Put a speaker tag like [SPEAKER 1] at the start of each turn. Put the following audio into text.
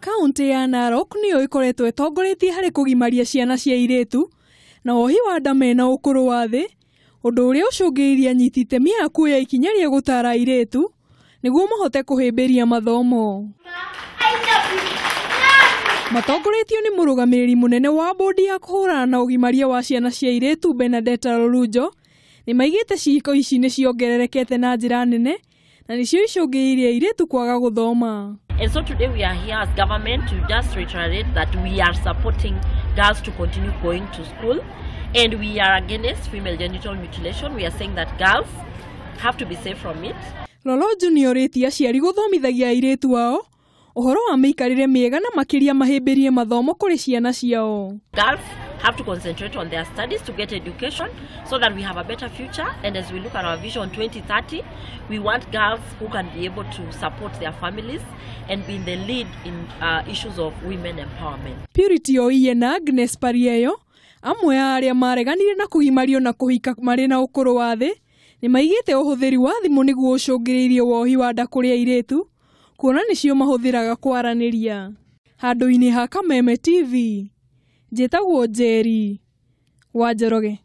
[SPEAKER 1] Kaũntĩ ya Narok nĩyo ĩkoretwo ĩtongoretie harĩ kũgimaria ciana cia airĩtu na wohi wa nda mena ũkũrũ wa thĩ, ũndũ ũrĩa ũcũngĩrĩirie anyiti itemi a kuoya ikinya rĩa gũtara airĩtu nĩguo mahote kũhĩmbĩria mathomo. Matongoretio nĩ mũrũgamĩrĩri mũnene wa bodi ya kũhũrana na ũgimaria wa ciana cia airĩtu Bernadetta Lolunjo, nĩ maigĩte ciĩko ici nĩ ciongererekete na njĩra nene na nĩcio icũngĩrĩirie airĩtu kwaga gũthoma.
[SPEAKER 2] And so today we are here as government to just reiterate that we are supporting girls to continue going to school, and we are against female genital mutilation. We are saying that girls have to be safe from it.
[SPEAKER 1] Lolonju nĩ orĩtie aciari gũthomithagia airĩtu ao ũhoro wa mĩikarĩre mĩega na makĩria mahĩmbĩrie mathomo kũrĩ ciana ciao.
[SPEAKER 2] Girls have to concentrate on their studies to get education so that we have a better future. And as we look at our vision 2030, we want girls who can be able to support their families and be in the lead in issues of women empowerment.
[SPEAKER 1] Purity Oiye na Agnes Parieyo amwe a arĩa mareganire na kũgimario na kũhika marĩ na ũkũrũ wa thĩ nĩ maigĩte ũhũthĩri wa thimũ nĩguo ũcũngĩrĩirie wohi wa nda kũrĩ airĩtu kuona nĩcio mahũthĩraga kwaranĩria. Handũ-inĩ ha Kameme TV, njĩtagwo Njeri wa Njoroge.